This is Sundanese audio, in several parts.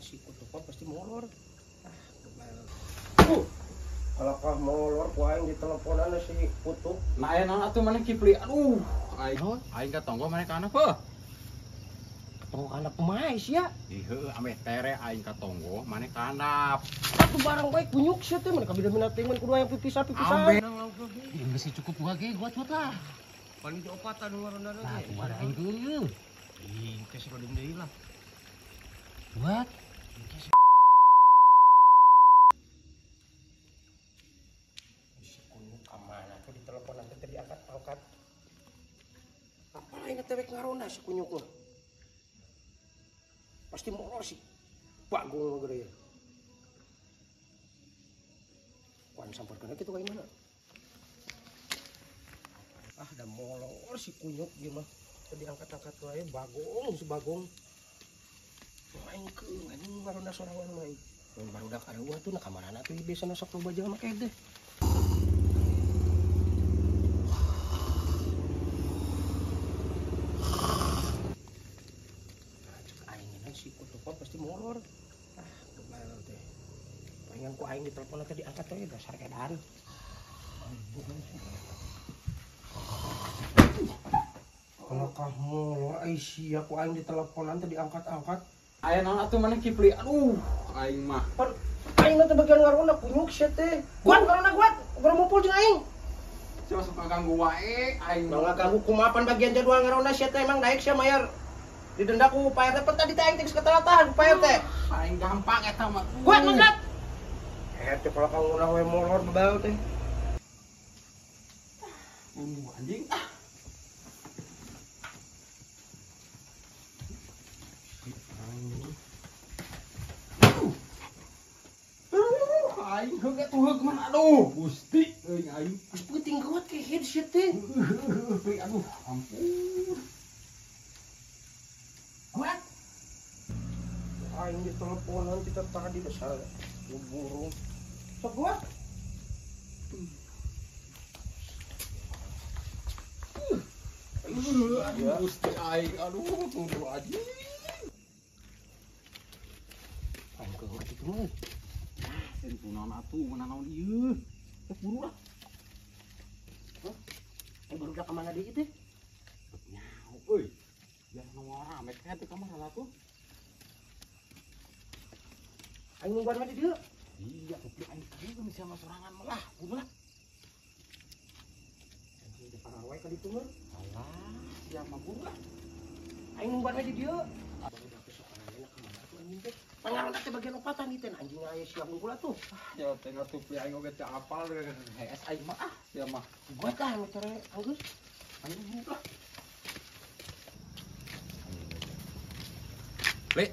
si kutupa pasti molor. Ah, kalau kah molor ku aing diteleponan si kutup. Nah aya naon atuh maneh Kipli? Aduh, aing aing ka tonggo maneh ka anak heuh. Tonggo kana kumaha sia? Ih heuh ameh tere aing ka tonggo maneh ka handap. Atuh barang bae kunyuk sia teh maneh kabida minat teh kudu aya pipisah-pipisah. Ih geus cukup gua ge gua cut lah. Paling diopatan ngaranna ge. Nah, kumaha aing geuleuh. Ih, teh sakodeung deui lah. Buat si kunyuk ka mana tuh ditelepon nanti tadi angkat-angkat. Apa lain teh rek ngarona si kunyuk mah. Pasti molor sih. Bagong mah gede ya. Kuan samperkeun kitu ka imana. Ah, da molor si kunyuk ieu mah. Tadi angkat-angkat wae bagong si bagong. Main ke anjing ngaronda sorangan mah. Mun barudak areuah tuh na kamarana tuh biasana sok loba jelema kede. Nah, cek aing si kutupa pasti molor. Ah, bebal teh. Palingan ku aing ditelepon teh diangkat teh dasar edan. Kalau kah molor ai sia ku aing diteleponan teh diangkat-angkat. Aya naon atuh maneh Kipli? Aduh, aing mah. Pan aing teh bagian ngaronda kunyuk sia teh. Guat ngaronda guat, kudu ngumpul jeung aing. Sia sok ngaganggu wae aing. Mah ngaganggu kumaha pan bagian jadwal ngaronda sia teh emang daek sia mayar. Didenda ku Pak RT pan tadi teh aing teh geus ketelatan ku Pak RT. Aing gampang eta mah. Guat mangkat. Eh teh kalau kamu ngundang we molor bebal teh. Anjing ah. Aing heug atuh heug mah aduh Gusti euy aing geus peuting kuat ke headset teh. Aduh ampun. Kuat. Aing diteleponan kita tadi dasar burung. Sok kuat. Aduh Gusti aing aduh tunggu aja. Aing keun kitu mah. Seri kunaon atuh, naon ieu. Teh buru lah. Hah? Eh barudak ka mana deui teh? Nyaho euy. Biar nu rame teh ka mana atuh. Aing nungguan mah di dieu. Iya, tapi aing teh geus sama sorangan mah lah, buru lah. Anjing teh parawe ka ditu mah. Alah, sia mah buru lah. Aing nungguan mah di dieu. Barudak teh sok kana ka mana atuh anjing teh? Pangaran teh bagian opatan ieu teh anjing aya siap unggul atuh. Ya teh atuh pli aing oge teu apal hees aing mah ah sia mah. Gua tah nu tere anggeus. Aing buru lah. Li,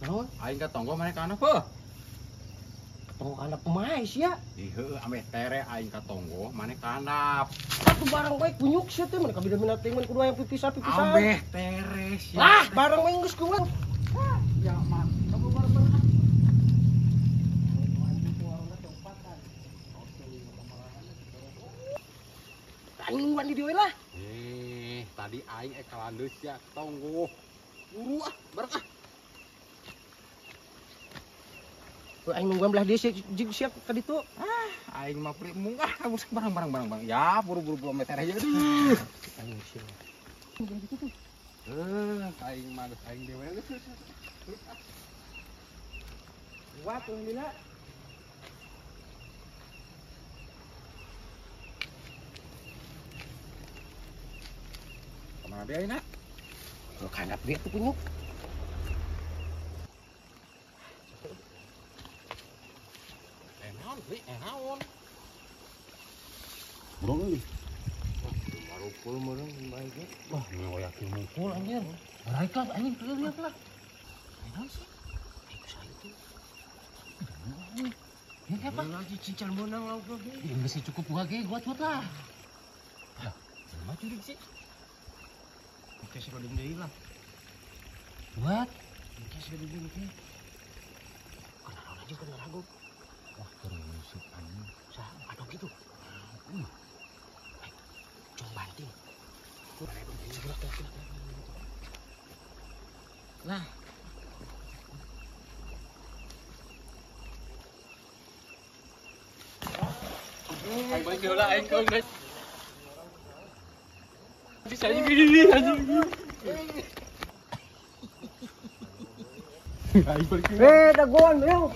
naon? Aing ka tonggo maneh ka anak heuh. Tonggo ka anak kumaha sia? Ih heuh ameh tere aing ka tonggo maneh ka handap. Atuh barang bae kunyuk sia teh maneh kabida minat teh kudu aya pipisah-pipisah. Ameh tere sia. Lah, barang bae geus kuat. Ya mah. Aing nungguan di dieu lah. Eh, tadi aing ek kalandeus sia tonggo. Buru ah, bareng ah. Aing nungguan belah dieu jeung sia ka ditu. Ah, aing mah pri mung ah barang barang barang barang. Ya, buru-buru belum meter aja aduh. Aing sia. Nungguan ditu tuh. Eh, aing mah geus aing dewe geus. Kuat alhamdulillah. Kamana deui ayeuna? Lu kandap deui atuh kunyuk. Naon, Li? Naon? Burung euy. Wah, marukul meureun bae ge. Wah, ngoyak mukul anjir. Baraik lah anjing lihat lah. Naon sih? Itu saya tuh. Ya apa? Lagi cincang meunang lauk ge. Geus cukup gua ge, gua cut lah. Lah, mah curig sih. Oke, sakodeung deui lah. Buat? Oke, sakodeung deui oke. Kenaon aja kena ragu. Wah, terusuk anjing. Sah, aduh gitu. Cong banting. Lah. Aing balik heula aing keung. Bisa anjing gini anjing. Aing balik. Dagoan yo.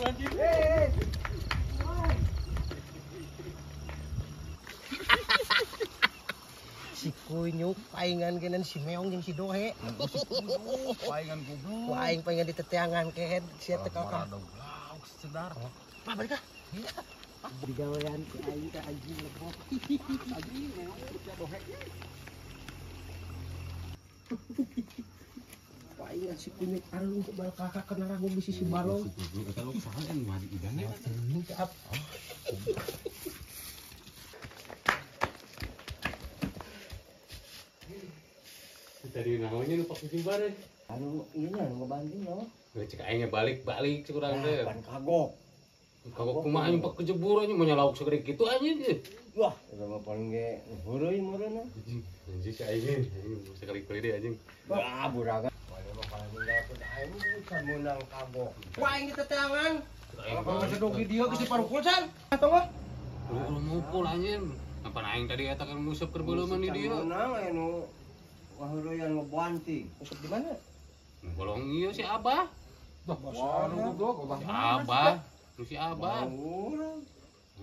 Si kunyuk paingan genan si meong jeung si dohe. Paingan goblok. Ku aing paingan di teteangan kehed sia teh kakak. Sedar. Pak balik ah. Digawean ku aing ka anjing lebok. Anjing meong sia dohe. Paingan si kunyuk arung ku bal kakak kana ragu bisi si balong. Eta lu saha yang mandi idan ya. Tadi namanya nu pak jumpa deh. Anu iya nya nu ngebanting no. Cek aing balik-balik cek urang teh. Pan kagok. Kagok kumaha aing pak kejebur anjing mau nyalauk segede kitu anjing. Wah, eta mah paling ge heureuy meureunna. Anjing si aing sekali-kali deh anjing. Wah, buraga. Waduh mah paling ninggalkeun aing bisa meunang kagok. Wah, aing diteteangan. Kalau geus di dieu geus diparukul san. Tong ah. Lu mukul anjing. Kapan aing tadi eta kan nguseup keur beuleuman di dieu. Meunang aya nu wah, yang ngebanting. Usap di mana? Bolong iya si Abah. Wah, goblok, si Abah. Si Abah.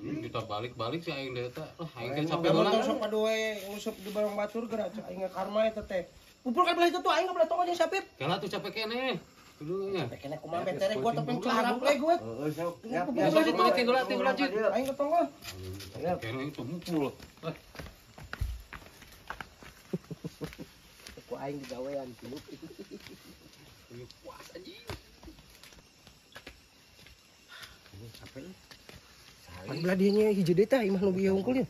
Ini kita balik-balik si aing teh eta. Lah aing teh capek heula. Sok padoe nguseup di barang batur geura cek aing karma eta teh. Kumpul ka belah itu tuh aing belah tong jeung Sapip. Kala tuh capek keneh. Kudunya. Capek keneh kumaha betere gua tepeng keharap we gue. Heeh, sok. Sok mana teh heula teh heula Aing ke tong gua. Keneh itu mukul. Ku aing digawean tilu. Puas anjing. Ini capek. Pan belah dieu nya hiji deui tah imah nu bieu hungkul ieu.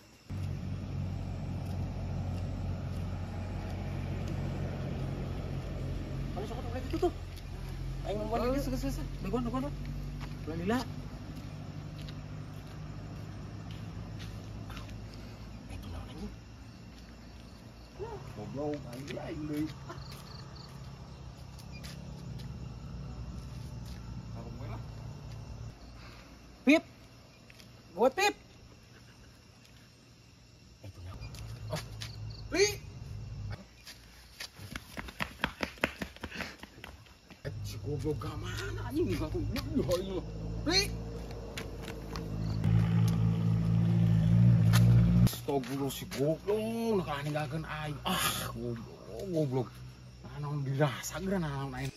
Pan sok belah ditu tuh. Aing mau balik geus geus. Dagoan dagoan. Belah lila. Itu naon anjing? Goblok anjing aing deui. Pip. Buat Pip. Itu naon? Oh. Li. Si goblok ka mana anjing aku. Li. Astagfirullah si goblok, nah ninggalkeun aing. Ah, goblok, goblok. Naon dirasa geura naon aing.